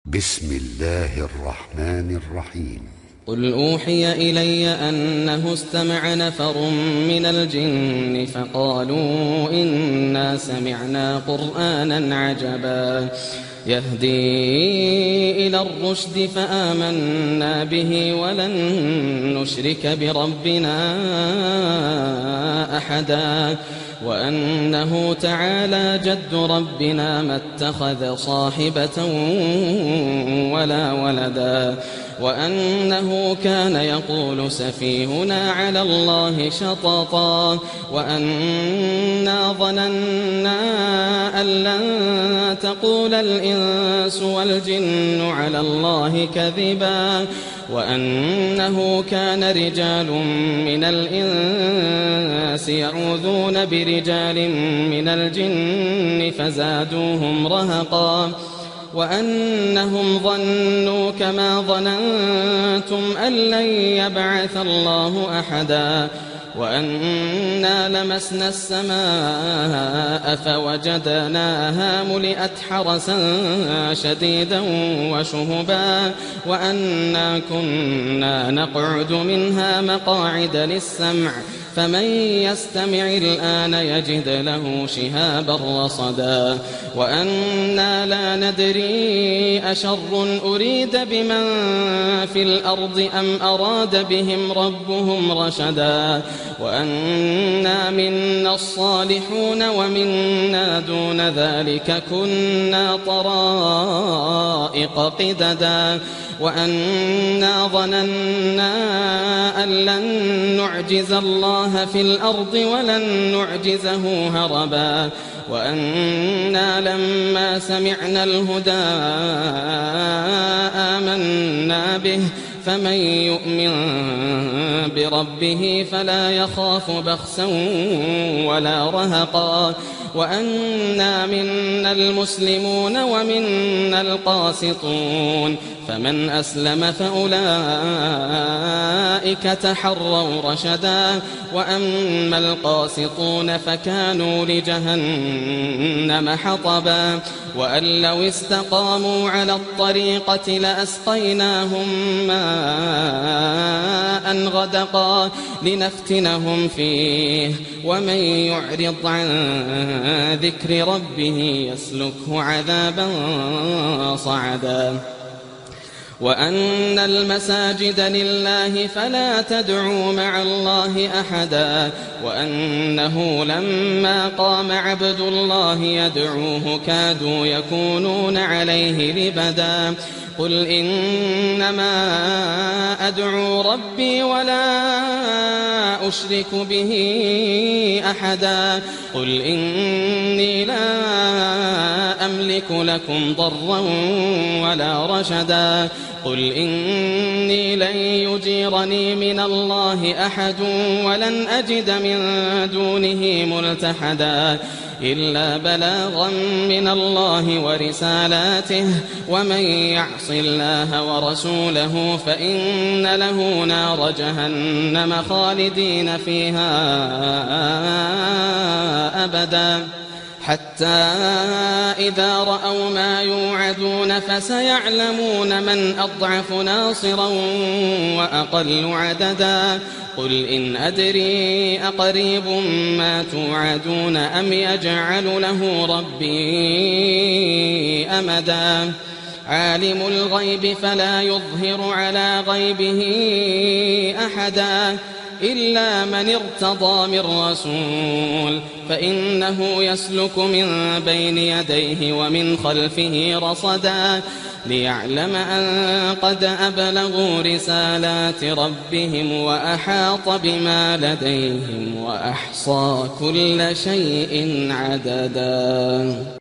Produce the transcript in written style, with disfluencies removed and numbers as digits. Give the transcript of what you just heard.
بسم الله الرحمن الرحيم. قل أوحي إلي أنه استمع نفر من الجن فقالوا إنا سمعنا قرآنا عجبا يهدي إلى الرشد فآمنا به ولن نشرك بربنا أحدا وأنه تعالى جد ربنا ما اتخذ صاحبة ولا ولدا وأنه كان يقول سفيهنا على الله شططا وأنا ظننا أن لن تقول الإنس والجن على الله كذبا وأنه كان رجال من الإنس يعوذون برجال من الجن فزادوهم رهقا وأنهم ظنوا كما ظننتم أن لن يبعث الله أحدا وأنا لمسنا السماء فوجدناها ملئت حرسا شديدا وشهبا وأنا كنا نقعد منها مقاعد للسمع فمن يستمع الآن يجد له شهابا رصدا وأنا لا ندري أشر أريد بمن في الأرض أم أراد بهم ربهم رشدا وأنا منا الصالحون ومنا دون ذلك كنا طرائق قددا وأنا ظننا أن لن نعجز الله في الأرض ولن نعجزه هربا وأنا لما سمعنا الهدى آمنا به فمن يؤمن بربه فلا يخاف بخسا ولا رهقا وأنا منا المسلمون ومنا القاسطون فمن أسلم فأولئك تحروا رشدا وأما القاسطون فكانوا لجهنم حطبا وأن لو استقاموا على الطريقة لأسقيناهم ماء غدقا لنفتنهم فيه ومن يعرض عن ذكر ربه يسلكه عذابا صعدا وأن المساجد لله فلا تدعوا مع الله أحدا وأنه لما قام عبد الله يدعوه كادوا يكونون عليه لبدا قل إنما أدعو ربي ولا أشرك به أحدا قل إني لا أملك لكم ضرا ولا رشدا قل إني لن يجيرني من الله أحد ولن أجد من دونه ملتحدا إلا بلاغا من الله ورسالاته ومن يعص الله ورسوله فإن له نار جهنم خالدين فيها أبدا حتى إذا رأوا ما يوعدون فسيعلمون من أضعف ناصرا وأقل عددا قل إن أدري أقريب ما توعدون أم يجعل له ربي أمدا عالم الغيب فلا يظهر على غيبه أحدا إلا من ارتضى من رسول فإنه يسلك من بين يديه ومن خلفه رصدا ليعلم أن قد أبلغوا رسالات ربهم وأحاط بما لديهم وأحصى كل شيء عددا.